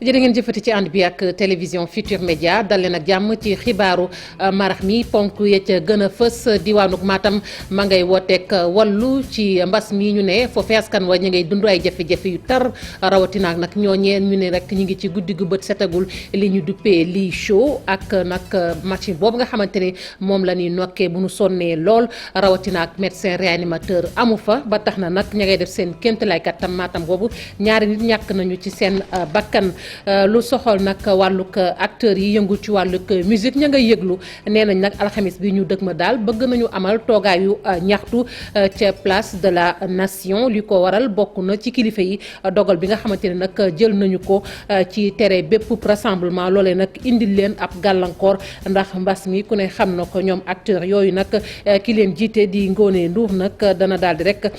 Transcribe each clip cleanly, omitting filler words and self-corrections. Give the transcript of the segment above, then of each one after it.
jërë ngeen jëfati ci ànd bi ak télévision Futur Média dal leen ak jàmm ci xibaaru marax mi ponk ya ca gën a fës diwaanuk Matam ma ngay wooteek wallu ci mbas mi ñu ne foofee askan wa ñu ngay dund ay jafe-jafe yu tar rawatina nag ñooñee ñu ne rek ñu ngi ci guddi gu bët setagul li ñu duppee lii show ak nag machine boobu nga xamante ne moom la ñuy nokkee bu ñu sonnee lool rawatina ak médecin réanimateur amu fa ba tax na nag ña ngay def seen kéemtalaay kattan Matam boobu ñaari nit ñàkk nañu ci seen bakkan. lu soxal nag wàllug acteurs yi yëngu ci wàllug musique ña ngay yëglu nee nañ nag alxamis bi ñu dëg ma daal bëgg nañu amal toogaayu ñaxtu ca place de la nation li ko waral bokk na ci kilifa yi dogal bi nga xamante ne nag jël nañu ko ci tere bépp rassemblement loolee nag indil leen ab gàllankoor ndax mbas mi ku ne xam na ko ñoom acteurs yooyu nag ki leen jiite di Ngoné Ndour nag dana daal di rek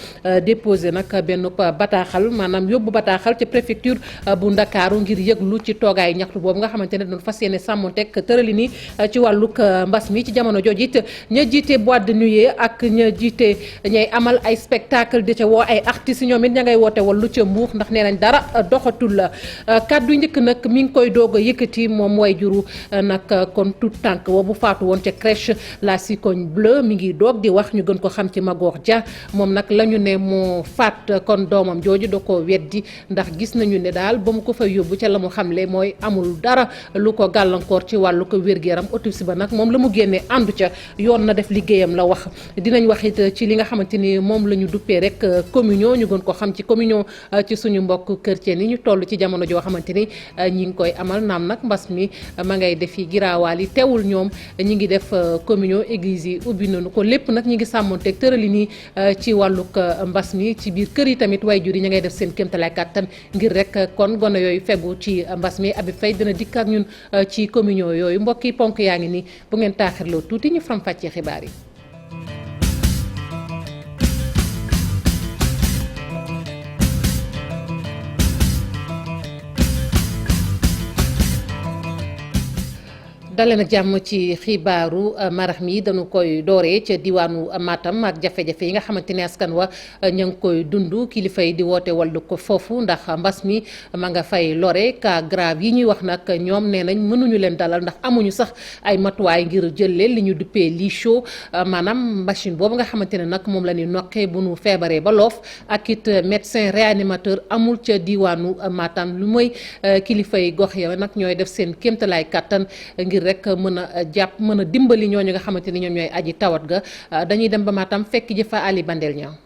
déposer nag benn bataaxal maanaam yóbbu bataaxal ca préfecture bu Ndakaaru ngir yëglu ci toogaayu ñaxtu boobu nga xamante ne doon fas yéene sàmmonteeg tërali ni ci wàllug mbas mi ci jamono jooju it ña jiite boîte de nuit ak ña jiite ñay amal ay spectacle di ca woo ay artistes ñoom it ña ngay woote wallu ca mbuux ndax nee nañ dara doxatul la kàddu njëkk nag mi ngi koy doog a yëkkati moom way juru nag kon tout tànk boobu faatu woon ca crèche la Cigogne Bleue mi ngi doog di wax ñu gën ko xam ci Magor Dia moom nag la ñu ne moo faat kon doomam jooju da ko weddi ndax gis nañu ne daal ba mu ko fay yóbbu ca la mu xamle mooy amul dara lu ko gàllankoor ci wàllu ko wér-gu-yaram autopsie ba nag moom la mu génnee àndu ca yoon na def liggéeyam la wax dinañ wax it ci li nga xamante ni moom la ñu duppee rek communion ñu gën ko xam ci communion ci suñu mbokk chrétien yi ñu toll ci jamono joo xamante ni ñi ngi koy amal naam nag mbas mi ma ngay def yi giraawaal yi teewul ñoom ñi ngi def communion église yi ubbi nañu ko lépp nag ñi ngi sàmmonteeg tërali nii ci wàllug mbas mi ci biir kër yi tamit way jur yi ña ngay def seen kéemtalaay kàttan ngir rek kon gone yooyu fegu ci mbas mi Habib Faye dina dikk ak ñun ci communion yooyu mbokk yi ponk yaa ngi nii bu ngeen taaxirloo tuuti ñu faram fàccee xibaar yi. dalee nag jàmm ci xibaaru marax mi dañu koy dooree ca diwaanu Matam ak jafe-jafe yi nga xamante ne askan wa ña ngi koy dund kilifa yi di woote wàllu ko foofu ndax mbas mi ma nga fay lore cas grave yi ñuy wax nag ñoom nee nañ mënuñu leen dalal ndax amuñu sax ay matuwaay ngir jël leen li ñu duppee lii show maanaam machine boobu nga xamante ne nag moom la ñuy nokkee bu nu feebaree ba loof ak it médecin réanimateur amul ca diwaanu Matam lu mooy kilifa yi gox ya nag ñooy def seen kéemtalaay kàttan ngir rek mën a jàpp mën a dimbali ñooñu nga xamante ni ñoom ñooy aji tawat ga dañuy dem ba Matam fekk ji fa Ali Bandel ñaa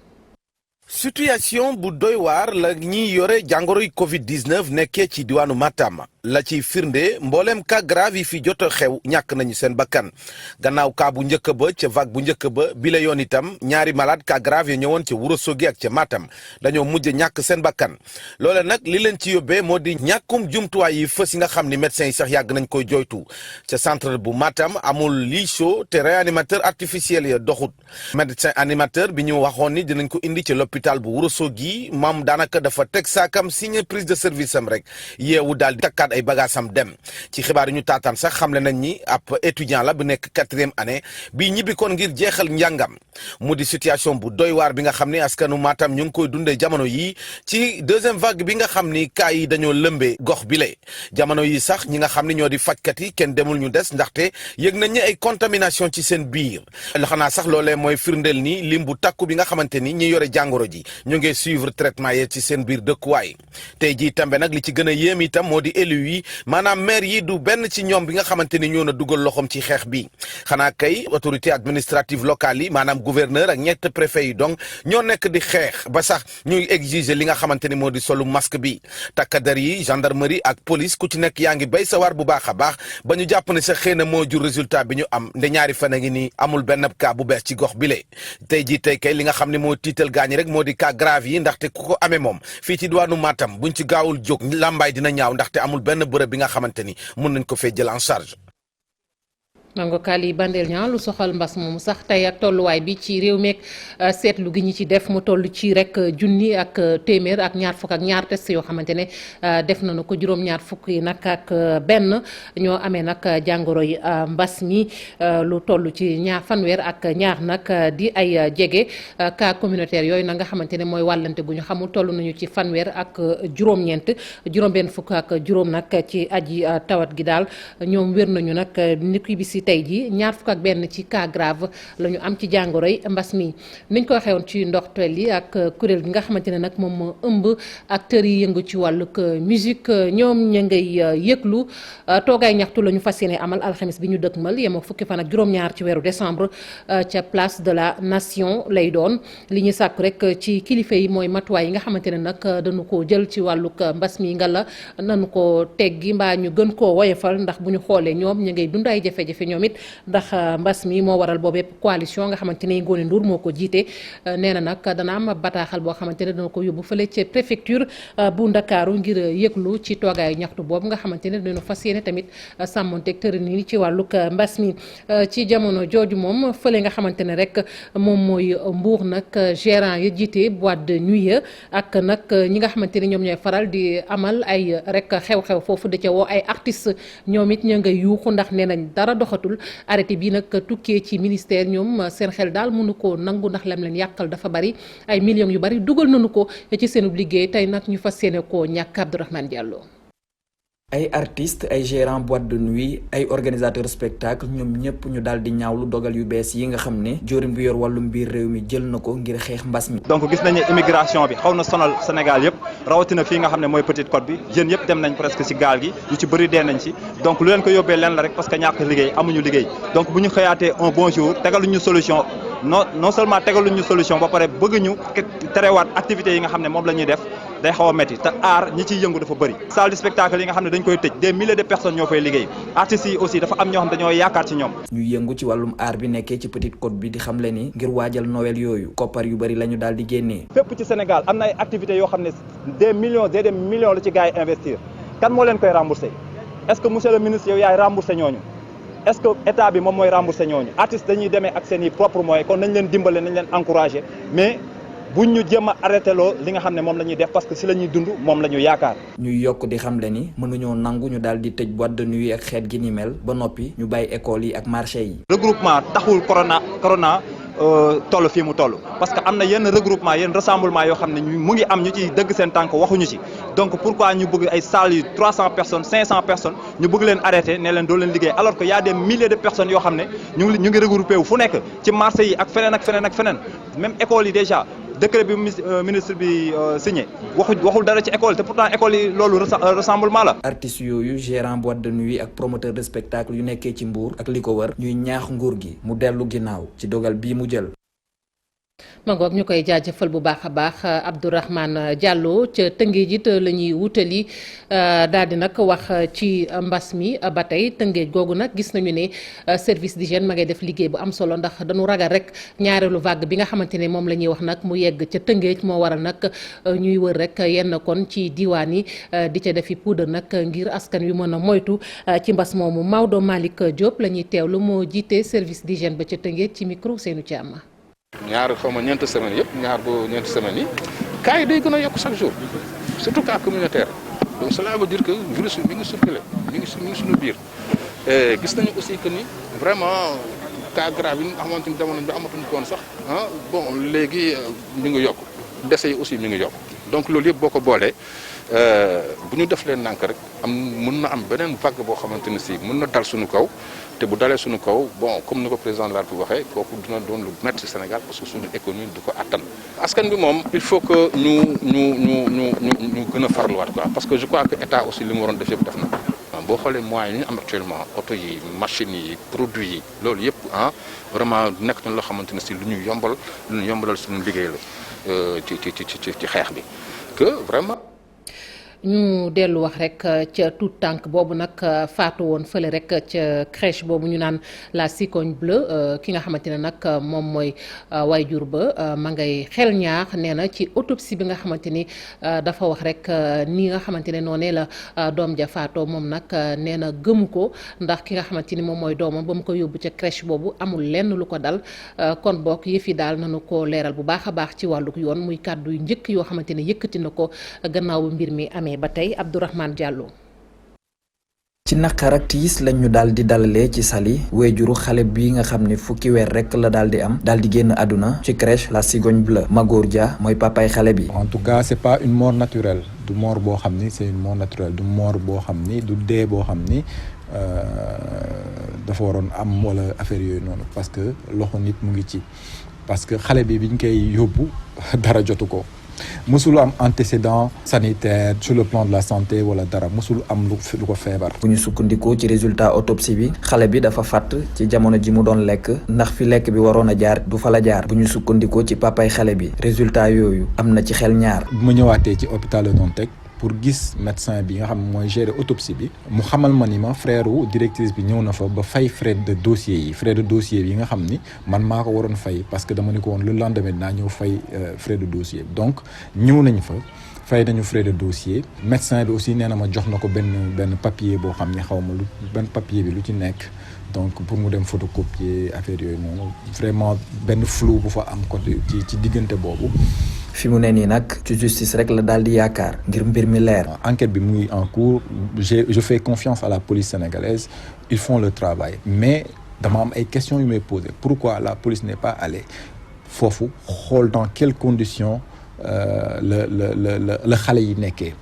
situation bu doy waar la ñiy yore jàngoroy Covid-19 nekkee ci diwaanu Matam la ci firnde mbooleem cas grave yi fi jot a xew ñàkk nañu seen bakkan gannaaw cas bu njëkk ba ca vague bu njëkk ba bi la yoon itam ñaari malade cas grave yi ñëwoon ca Ourossogui ak ca Matam dañoo mujj ñàkk seen bakkan loole nag li leen ci yóbbee moo di ñàkkum jumtuwaay yi fës yi nga xam ni médecins yi sax yàgg nañ koy joytu ca centre bu Matam amul lii chaud te réanimateur artificiel ya doxut médecin animateur bi ñu waxoon ni dinañ ko indi ci l'hôpital bu Ourossogui moom daanaka dafa teg saakam signé prise de service am rek yeewu daal di takkaat ay bagaasam dem ci xibaar yi ñu taataan sax xamle nañ ni ab étudiant la bu nekk 4e année bi ñibbi kon ngir jeexal njàngam mu di situation bu doy waar bi nga xam ni askanu Matam ñu ngi koy dundee jamono yi ci deuxième vague bi nga xam ni cas yi dañoo lëmbee gox bi le jamono yi sax ñi nga xam ni ñoo di fajkat yi kenn demul ñu des ndaxte yëg nañ ni ay contamination ci seen biir xanaa sax loolee mooy firndeel ni lim bu takku bi nga xamante ni ñi yore jàngoro ji ñu ngi suivre traitement yi ci seen biir dëkkuwaay tey jii tambe nag li ci gën a yéem itam moo di élu yi maanaam maire yi du benn ci ñoom bi nga xamante ni ñoo na dugal loxoom ci xeex bi xanaa kay autorité administrative locale yi maanaam gouverneur ak ñett préfet yi donc ñoo nekk di xeex ba sax ñuy exiger li nga xamante ni moo di solu masque bi takkader yi gendarmerie ak police ku ci nekk yaa ngi bay sa war bu baax a baax ba ñu jàpp ne sax xëy na moo jur résultat bi ñu am nde ñaari fan a ngi nii amul benn cas bu bees ci gox bi le tey jii tey kay li nga xam ne moo tiital gaañi rek moo di cas grave yi ndaxte ku ko amee moom fii ci diwaanu Matam buñ ci gaawul jóg làmbaay dina ñaaw ndaxte amul benn bërëb bi nga xamante ni mun nañ ko fee jël en charge. mango Kali Bandel ñaa lu soxal mbas moomu sax tey ak tolluwaay bi ci réew meeg seetlu gi ñu ci def mu toll ci rek junni ak téeméer ak ñaar fukk ak ñaar test yoo xamante ne def nañu ko juróom-ñaar fukk yi nag ak benn ñoo amee nag jàngoro yi mbas mi lu toll ci fanweer ak ñaar nag di ay jege cas communautaire yooyu nag nga xamante ne mooy wàllante gu ñu xamul toll nañu ci fanweer ak juróom-ñeent juróom-benn fukk ak juróom nag ci aji tawat gi daal ñoom wér nañu nag nit ki bi si tey ji ñaar fukk ak benn ci cas grave la ñu am ci jàngoroy mbas mi niñ ko waxee woon ci ndoxteel yi ak kuréel gi nga xamante ne nag moom moo ëmb acteurs yi yëngu ci wàllug musique ñoom ña ngay yëglu toogaay ñaxtu la ñu fas yéene amal alxamis bi ñu dëkkmal yem ak fukki fan ak juróom-ñaar ci weeru décembre ca place de la nation lay doon li ñu sàkk rek ci kilifa yi mooy matuwaay yi nga xamante ne nag dañu ko jël ci wàllug mbas mi nga la nanu ko teggi mbaa ñu gën koo woyofal ndax bu ñu xoolee ñoom ñu ngay dund ay jafe-jafe ñoom it ndax mbas mi moo waral boobu yëpp coalition nga xamante ne Ngoné Ndour moo ko jiite nee na nag dana am bataaxal boo xamante ne dana ko yóbbu fële ci préfecture bu Ndakaaru ngir yëglu ci toogaayu ñaxtu boobu nga xamante ne dina fas yéene tamit sàmmonteeg tërë ni ci wàllug mbas mi ci jamono jooju moom fële nga xamante ne rek moom mooy Mbour nag gérant ya jiite boîte de nuit ak nag ñi nga xamante ne ñoom ñooy faral di amal ay rek xew-xew foofu da ca woo ay artistes ñoom it ña nga yuuxu ndax nee nañ dara doxatul arrêté bi nag tukkee ci ministère ñoom seen xel daal mënu ko nangu ndax lam leen yàqal dafa bari ay millions yu bari dugal nañu ko ci seenub liggéey tey nag ñu fas yéene koo ñàkk Abdourahmane Diallo. ay artistes ay gérants boîte de nuit ay organisateurs spectacle ñoom ñëpp ñu daal di ñaawlu dogal yu bees yi nga xam ne jëwriñ bi yor wàllum biir réew mi jël na ko ngir xeex mbas mi. donc gis nañu immigration bi xaw na sonal Sénégal yëpp rawatina fii nga xam ne mooy Petite Côte bi jeunes yëpp dem nañ presque ci gaal gi ñu ci bëri dee nañ ci donc lu leen ko yóbbee leen la rek parce que ñàkk liggéey amuñu liggéey donc bu ñu xëyaatee un bon jour tegaluñu solution non seulement tegaluñu solution ba pare bëgg ñu terewaat activités yi nga xam ne moom la ñuy def day xaw a métti te aar ñi ciy yëngu dafa bëri salle de spectacle yi nga xam ne dañ koy tëj des milliers de personnes ñoo fay liggéey artistes yi aussi dafa am ñoo xam dañoo yaakaar ci ñoom. ñu yëngu ci wàllum aar bi nekkee ci Petite Côte bi di xam le ni ngir waajal Noël yooyu koppar yu bëri la ñu daal di génnee. fépp ci Sénégal am na ay activités yoo xam ne des millions et des millions la ci gars yi investir kan moo leen koy remboursé est-ce que monsieur le ministre yow yaay remboursé ñooñu est-ce que état bi moom mooy remboursé ñooñu artistes dañuy demee ak seen i propres moyens kon nañ leen dimbale nañ leen encouragé mais buñ ñu jéem a arrêté loo li nga xam ne moom la ñuy def parce que si la ñuy dund moom la ñu yaakaar. ñuy yokk di xamle ni mënuñoo nangu ñu daal di tëj boîte de nuit ak xeet gi ni mel ba noppi ñu bàyyi école yi ak marché yi. regroupement taxul corona toll fii mu toll parce que am na yenn regroupement yenn rassemblement yoo xam ne mu ngi am ñu ciy dëgg seen tànk waxuñu ci donc pourquoi ñu bëgg ay salles yu 300 personnes 500 personnes ñu bëgg leen arrêté ne leen doo leen liggéey alors que y a des milliers de personnes yoo xam ne ñu ngi regroupé wu fu nekk ci marché yi ak feneen ak feneen ak feneen même école yi déjà décret bi ministre bi signé waxul dara ci école te pourtant école yi loolu rassemblement la. artistes yooyu gérant boîte de nuit ak promoteur de spectacle yu nekkee ci Mbour ak li ko wër ñuy ñaax nguur gi mu dellu ginnaaw ci dogal bii mu jël. mangoog ñu koy jaajëfal bu baax a baax Abdourahmane Diallo ca Tëngéej it la ñuy wutali daal di nag wax ci mbas mi ba tey Tëngéej googu nag gis nañu ne service d'hygiène ma ngay def liggéey bu am solo ndax dañu ragal rek ñaareelu vague bi nga xamante ne moom la ñuy wax nag mu yegg ca Tëngéej moo waral nag ñuy wër rek yenn kon ci diwaan yi di ca defi poudre nag ngir askan wi mën a moytu ci mbas moomu Maodo Malick Diop la ñuy teewlu moo jiite service d'hygiène ba ca Tëngéej ci micro Seynou Thiam. ñaar xaw ma ñeenti semaines yëpp ñaar ba ñeenti semaines yi cas yi day gën a yokk chaque jour surtout cas communautaire donc cela veut dire que virus bi mi ngi circulé mi ngi suñu biir gis nañu aussi que ni vraiment cas grave yi nga xamante ni jamono bi amatuñu ko woon sax bon léegi mi ngi yokk décès yi aussi mi ngi yokk donc loolu yëpp boo ko boolee bu ñu def leen nànk rek mën na am beneen vague boo xamante ni si mën na dal suñu kaw te bu dalee suñu kaw bon comme ni ko président de la République waxee kooku dina doon lu métti Sénégal parce que suñu économie du ko attan. askan bi moom il faut que ñu gën a farluwaat quoi parce que je crois que état aussi li mu waroon def yëpp def na ko boo xoolee moyens yi ñu am actuellement oto yi machines yi produits yi loolu yëpp vraiment nekk na loo xamante ne si lu ñu yombalal suñu liggéey la ci xeex bi que vraiment. ñu dellu wax rek ca tout tànk boobu nag faatu woon fële rek ca crèche boobu ñu naan la cigogne bleue ki nga xamante ne nag moom mooy waajur ba ma ngay xel ñaar nee na ci autopsie bi nga xamante ni dafa wax rek ni nga xamante ne noonee la doom ja faatoo moom nag nee na gëmu ko ndax ki nga xamante ni moom mooy doomam ba mu ko yóbbu ca crèche boobu amul lenn lu ko dal kon bokk yëf yi daal nañu ko leeral bu baax a baax ci wàllug yoon muy kàddu yu njëkk yoo xamante ne yëkkati na ko gannaaw bu mbir mi amee ba tey Abdourahmane Diallo. ci naqar ak tiis lañ ñu daal di dalalee ci Saly wéyjuru xale bi nga xam ne fukki weer rek la daal di am daal di génn àdduna ci crèche la cigogne bleue Magor Dia mooy papaay xale bi. en tout cas c'est pas une mort naturelle du mort boo xam ni c'est une mort naturelle du mort boo xam ni du dee boo xam ni dafa waroon am wala affaire yooyu noonu parce que loxo nit mu ngi ci parce que xale bi biñ koy yóbbu dara jotu ko. musul am antécédent sanitaire sur le plan de la santé wala dara musul am lu ko feebar. bu ñu sukkandikoo ci résultat autopsie bi xale bi dafa fàtt ci jamono ji mu doon lekk ndax fi lekk bi waroon a jaar du fa la jaar bu ñu sukkandikoo ci papay xale bi résultat yooyu am na ci xel ñaar. bu ma ñëwaatee ci hôpital Le Dantec pour gis médecin bi nga xam ne mooy gérer autopsie bi mu xamal ma ni ma frère wu directrice bi ñëw na fa ba fay frais de dossier yi nga xam ni man maa ko waroon fay parce que dama ni ko woon le lendemain dinaa ñëw fay frais de dossier donc ñëw nañ fa fay nañu frais de dossier médecin bi aussi nee na ma jox na ko benn papier boo xam ni xaw ma lu benn papier bi lu ci nekk donc pour mu dem photocopier affaire yooyu noonu vraiment benn flou bu fa am côté ci diggante boobu. fi mu ne nii nag ci justice rek la daal di yaakaar ngir mbir mi leer. enquête bi mu ngi en cours je fais confiance à la police sénégalaise ils font le travail mais dama am ay questions yu may poser pourquoi la police n'est pas allée foofu xool dans quelles conditions la xale yi nekkee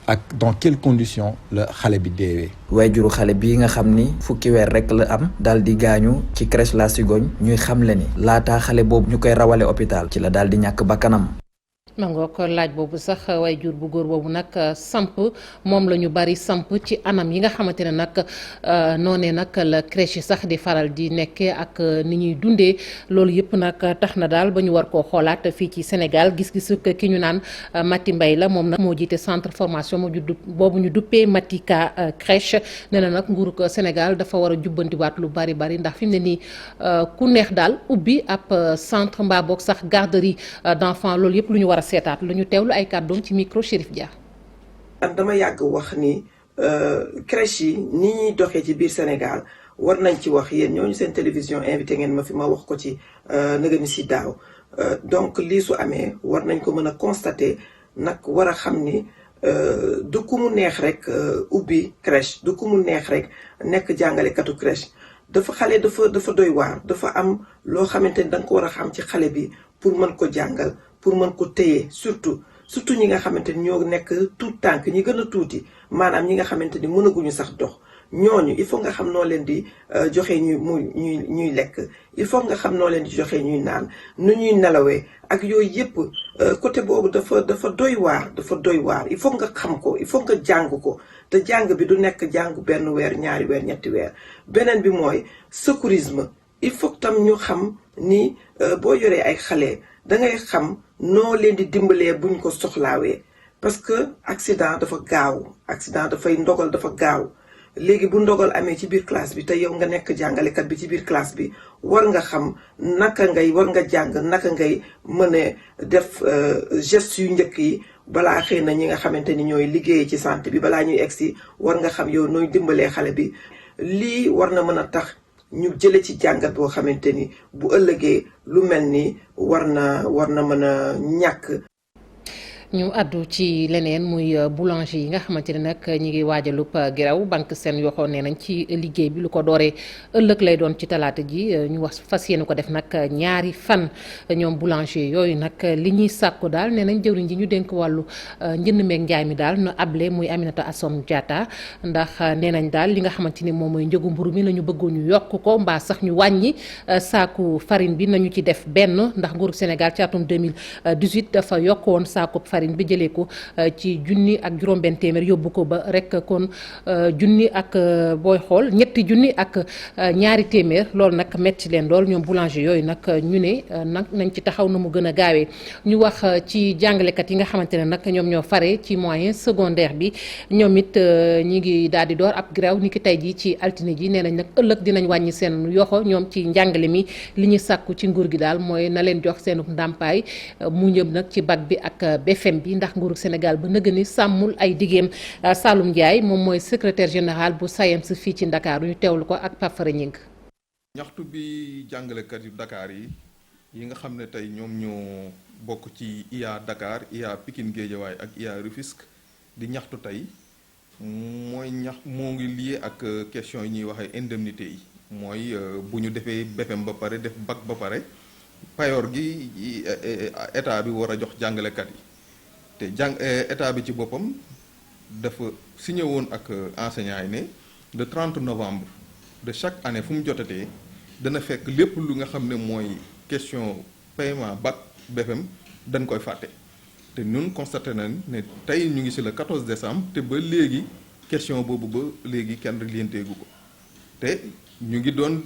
ak dans quelles conditions la xale bi deewee. waajuru xale bii nga xam ni fukki weer rek la am daal di gaañu ci crèche la cigogne ñuy xamle ni laataa xale boobu ñu koy rawale hôpital ci la daal di ñàkk bakkanam. nangoo ko laaj boobu sax waajur bu góor boobu nag samp moom la ñu bari samp ci anam yi nga xamante ne nag noonee nag la crèche yi sax di faral di nekkee ak ni ñuy dundee loolu yëpp nag tax na daal ba ñu war koo xoolaat fii ci Sénégal gis-gisu ki ñu naan Mati Mbaye la moom nag moo jiite centre formation boobu ñu duppee Matika crèche nee na nag nguuru ko Sénégal dafa war a jubbantiwaat lu bari ndax fi mu ne nii ku neex daal ubbi ab centre mbaa boog sax garderie d'enfants loolu yëpp lu ñu war a seetaat lu ñu teewlu ay kàddoom ci micro Chérif Dia. dama yàgg wax ni crèche yi ni ñuy doxee ci biir Sénégal war nañ ci wax yéen ñooñu seen télévision invité ngeen ma fi ma wax ko ci nëgëni si daaw donc lii su amee war nañ ko mën a constater nag war a xam ni du ku mu neex rek ubbi crèche du ku mu neex rek nekk jàngalekatu crèche dafa doy waar dafa am loo xamante ni da nga ko war a xam ci xale bi pour mën ko jàngal pour mën ko téye surtout ñi nga xamante ni ñoo nekk tuut tànk ñi gën a tuuti maanaam ñi nga xamante ni mënaguñu sax dox ñooñu il faut nga xam noo leen di joxe ñuy lekk il faut nga xam noo leen di joxe ñuy naan nu ñuy nelawee ak yooyu yëpp côté boobu dafa doy waar il faut nga xam ko il faut nga jàng ko te jàng bi du nekk jàng benn weer ñaari weer ñetti weer beneen bi mooy secourisme il faut tam ñu xam ni boo yoree ay xale da ngay xam noo leen di dimbalee buñ ko soxlaawee parce que accident dafay ndogal dafa gaaw léegi bu ndogal amee ci biir classe bi te yow nga nekk jàngalekat bi ci biir classe bi war nga xam war nga jàng naka ngay mën a def gestes yu njëkk yi balaa xëy na ñi nga xamante ni ñooy liggéey ci santé bi balaa ñuy egsi war nga xam yow nooy dimbalee xale bi lii war na mën a tax ñu jële ci jàngat boo xamante ni bu ëllëgee lu mel ni war na mën a ñàkk. ñu àddu ci leneen muy boulanger yi nga xamante ne nag ñi ngi waajalub giraw banque seen yoxoon nee nañ ci liggéey bi lu ko dooree ëllëg lay doon ci talaata ji ñu wax fas yéene ko def nag ñaari fan ñoom boulanger yooyu nag li ñuy sàkku daal nee nañ jëwriñ ji ñu dénk wàllu njënd meeg njaay mi daal nu able muy Aminata Assome Diatta ndax nee nañ daal li nga xamante ni moom mooy njëgu mburu mi la ñu bëggoon ñu yokk ko mbaa sax ñu wàññi saaku farine bi nañu ci def benn ndax nguuru Sénégal ci atum 2018 dafa yokk woon saaku farine bi jëlee ko ci junni ak juróom-benn téeméer yóbbu ko ba rek kon junni ak booy xool ñetti junni ak ñaari téeméer loolu nag metti leen lool ñoom boulanger yooyu nag ñu ne nag nañ ci taxaw na mu gën a gaawee ñu wax ci jàngalekat yi nga xamante ne nag ñoom ñoo fare ci moyen secondaire bi ñoom it ñi ngi daal di door ab grève ni ki tey ji ci altine ji nee nañ nag ëllëg dinañ wàññi seen yoxo ñoom ci njàngale mi li ñu sàkku ci nguur gi daal mooy na leen jox seenu ndàmpaay mu ñëw nag ci bac bi ak BFM bi ndax nguuru Sénégal ba nëgë ni sàmmul ay digéem Saloum Ndiaye moom mooy secrétaire général bu SAEMS fii ci Ndakaaru ñu teewlu ko ak Pape Fara Ñing. ñaxtu bi jàngalekat yu Dakar yi nga xam ne tey ñoom ñoo bokk ci IA Dakar IA Pikine Guédiawaye ak IA Rufisque di ñaxtu tey moo ngi lié ak question yi ñuy waxee indemnité yi mooy bu ñu defee BFM ba pare def bac ba pare payoor gi état bi war a jox jàngalekat yi te état bi ci boppam dafa signé woon ak enseignants yi ne le 30 novembre de chaque année fu mu jotatee dana fekk lépp lu nga xam ne mooy question paiement bac BFM dañ koy fàtte te ñun constaté nañ ne tey ñu ngi ci le 14 décembre te ba léegi question boobu ba léegi kenn lienteegu ko te ñu ngi doon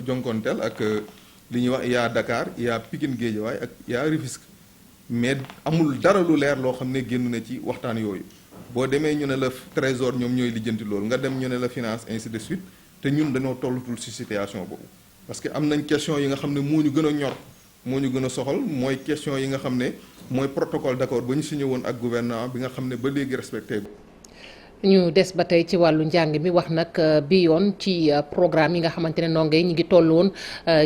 jonkoonteel ak li ñuy wax IA Dakar IA Pikine Guédiawaye ak IA Rufisque mais amul dara lu leer loo xam ne génn na ci waxtaan yooyu boo demee ñu ne la trésor ñoom ñooy lijjanti loolu nga dem ñu ne la finance ainsi de suite te ñun dañoo tollatul ci situation boobu parce que am nañ question yi nga xam ne moo ñu gën a ñor moo ñu gën a soxal mooy question yi nga xam ne mooy protocole d'accord ba ñu signé woon ak gouvernement bi nga xam ne ba léegi respecté ñu des ba tey ci wàllu njàng mi wax nag bi yoon ci programme yi nga xamante ne ndongo yi ñu ngi toll woon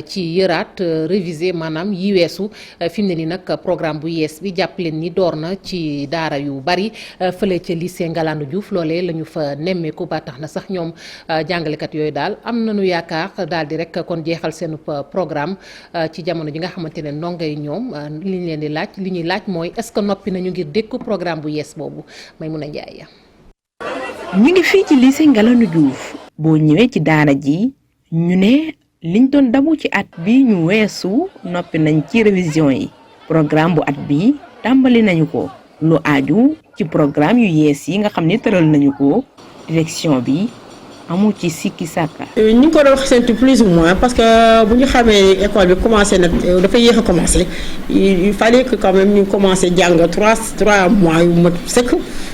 ci yëraat révisé maanaam yi weesu fi mu ne nii nag programme bu yees bi jàpp leen ni door na ci daara yu bari fële ca lycée Ngalandou Diouf loolee la ñu fa nemmeeku ba tax na sax ñoom jàngalekat yooyu daal am nañu yaakaar daal di rek kon jeexal seen programme ci jamono ji nga xamante ne ndongo yi ñoom li ñu leen di laaj li ñuy laaj mooy est-ce que noppi nañu ngir dékku programme bu yees boobu Maimouna Ndiaye. ñu ngi fii ci lycée Ngalandou Diouf boo ñëwee ci daara ji ñu ne liñ doon dabu ci at bi ñu weesu noppi nañ ci révision yi programme bu at bi tàmbali nañu ko lu aaju ci programme yu yees yi nga xam ne tëral nañu ko direction bi amul ci sikki sàkka. ñu ngi ko doon séntu plus ou moins parce que bu ñu xamee école bi commencé na dafa yéex a commencé il fallait que quand même ñu commencé jàng 3 mois yu mat sëkk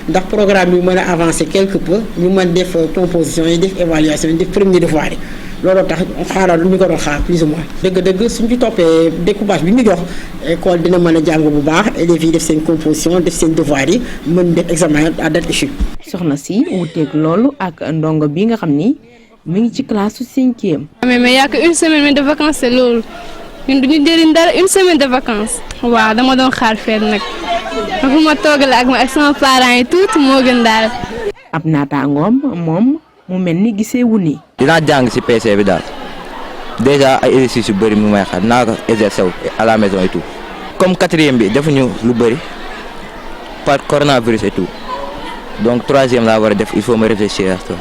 ndax programme bi mën a avancer quelque peu ñu mën def composition yi def évaluation yi def premier devoir yi looloo tax xaaral ñu ko doon xaar plus ou moins. dëgg-dëgg suñ ci toppee découpage bi ñu jox école dina mën a jàng bu baax élèves yi def seen composition def seen devoir yi mën def examen à date échue. soxna si wuuteeg loolu ak ndongo bi nga xam ni mi ngi ci classe su 5e. mais y a que une semaine de vacances c'est loolu ñun duñu jëriñ dara une semaine de vacances. waaw dama doon xaar fenn nag fu ma toogale ak sama parents yi tuuti moo gën daal. ab naataangoom moom mu mel ni gisee wu ni. dinaa jàng ci PC bi daal déjà ay exercices yu bëri mu may xaar naa ko exercer wu à la maison et tout comme 4e bi defuñu lu bëri par coronavirus et tout donc 3e laa war a def il faut me réfléchir à ça.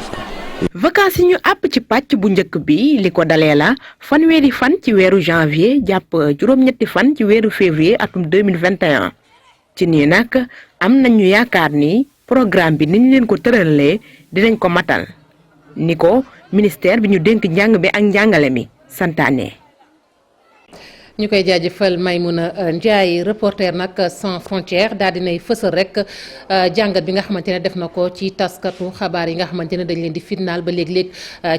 vacances yi ñu àpp ci pàcc bu njëkk bi li ko dalee la fanweeri fan ci weeru janvier jàpp juróom-ñetti fan ci weeru février atum 2021 ci nii nag am nañu yaakaar ni programme bi ni ñu leen ko tëralee dinañ ko matal ni ko ministère bi ñu dénk njàng bi ak njàngale mi santaane. ñu koy jaajëfal Maimouna Ndiaye reporter nag sans frontières daal dinay fësal rek jàngat bi nga xamante ne def na ko ci taskatu xabaar yi nga xamante ne dañ leen di fitnaal ba léeg-léeg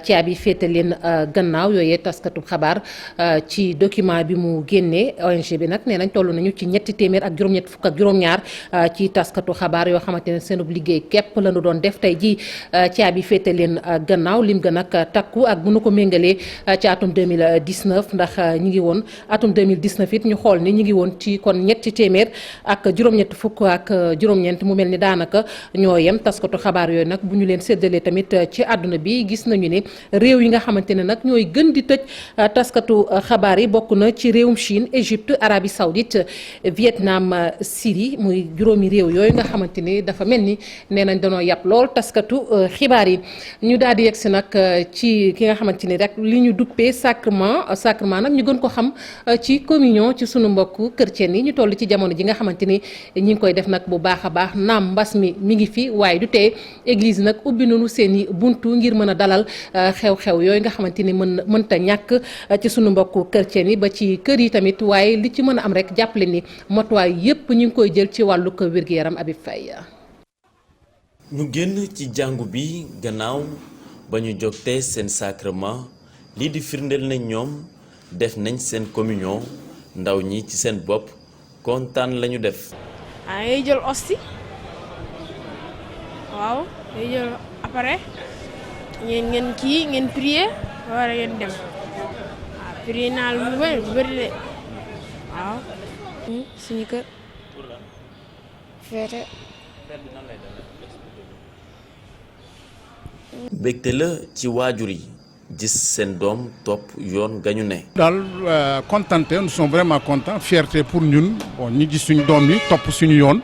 caabi féete leen gannaaw yooyee taskatu xabaar ci document bi mu génnee ONG bi nag nee nañ toll nañu ci ñetti téeméer ak juróom-ñett fukk ak juróom-ñaar ci taskatu xabaar yoo xamante ne seenub liggéey képp la ñu doon def tey ji caabi féete leen gannaaw lim ga nag takku ak bu nu ko méngalee ci atum 2019 ndax ñi ngi woon atum 2019 it ñu xool ni ñu ngi woon ci kon ñetti téeméer ak juróom-ñett fukk ak juróom-ñeent mu mel ni daanaka ñoo yem taskatu xabaar yooyu nag bu ñu leen séddalee tamit ci àdduna bi gis nañu ne réew yi nga xamante ne nag ñooy gën di tëj taskatu xabaar yi bokk na ci réewum Chine Égypte Arabie Saoudite Vietnam Syrie muy juróomi réew yooyu nga xamante ni dafa mel ni nee nañ danoo yàpp lool taskatu xibaar yi ñu daal di yegsi nag ci ki nga xamante ni rek li ñu duppee sacrement nag ñu gën ko xam ci communion ci sunu mbokk chrétien yi ñu toll ci jamono ji nga xamante ni ñi ngi koy def nag bu baax a baax naam mbas mi ngi fi waaye du tee église nag ubbi nañu seen i buntu ngir mën a dalal xew-xew yooyu nga xamante ni mënta ñàkk ci sunu mbokk chrétien yi ba ci kër yi tamit waaye li ci mën a am rek jàppale ni motuwaay yépp ñu ngi koy jël ci wàllu ko wér-gu-yaram Habib Faye. ñu génn ci jàngu bi gannaaw ba ñu jogtee seen sacrement lii di firndeel nañ ñoom def nañ seen communion ndaw ñi ci seen bopp kontaan lañu def. ngay jël hostie waaw ngay jël après ngeen prier war a ngeen dem waaw prier naa lu bëri de waaw. suñu kër feete. mbégte la ci waajur yi gis seen doom topp yoon gañu ne. daal contenté nous sommes vraiment contents fierté pour ñun bon ñu gis suñu doom yi topp suñu yoon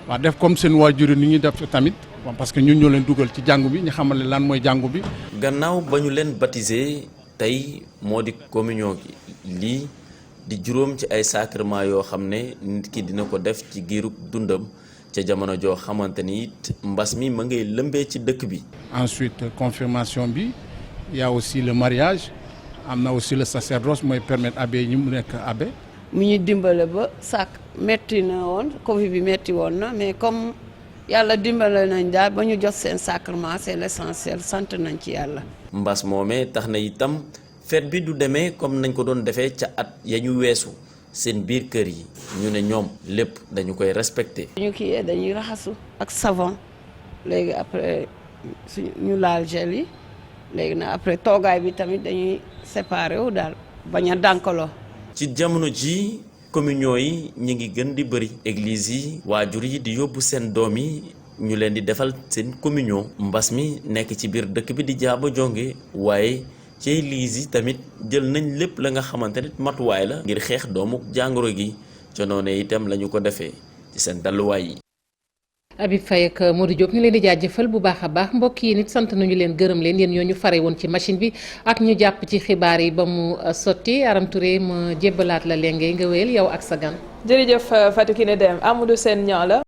waa def comme seen waajur yi ni ñuy def tamit bon parce que ñun ñoo leen dugal ci jàngu bi ñu xamal ne lan mooy jàngu bi. gannaaw ba ñu leen baptisé tey moo di communion gi lii di juróom ci ay sacrement yoo xam ne nit ki dina ko def ci giirug dundam. ca jamono joo xamante ni it mbas mi ma ngay lëmbee ci dëkk bi. ensuite confirmation bi y a aussi le mariage am na aussi le sacerdoce mooy permettre abbé yi mu nekk abbé. mu ñu dimbale ba sàkk metti na woon Covid bi metti woon na mais comme yàlla dimbale nañ daal ba ñu jot seen sacrement c'est l'essentiel sant nañ ci yàlla. mbas moomee tax na itam fête bi du demee comme nañ ko doon defee ca at ya ñu weesu. seen biir kër yi ñu ne ñoom lépp dañu koy respecté. ñu kii dañuy raxasu ak savon léegi après ñu laal gel yi léegi nag après toogaay bi tamit dañuy séparé wu daal bañ a dànkaloo. ci jamono ji communion yi ñu ngi gën di bëri. église yi waajur yi di yóbbu seen doom yi ñu leen di defal seen communion. mbas mi nekk ci biir dëkk bi di jaaba jonge waaye. ci église yi tamit jël nañ lépp la nga xamante ne matuwaay la ngir xeex doomu jàngoro gi ca noonu itam la ñu ko defee ci seen dalluwaay yi. Habib Faye ak Modou Diop ñu leen di jaajëfal bu baax a baax mbokk yi nit sant nañu leen gërëm leen yéen ñoo ñu fare woon ci machine bi ak ñu jàpp ci xibaar yi ba mu sotti Aram Touré ma jébbalaat la léegi nga wéyal yow ak sa gan. jërëjëf Fatou Kiné Deme Amadou Sène ñaa la.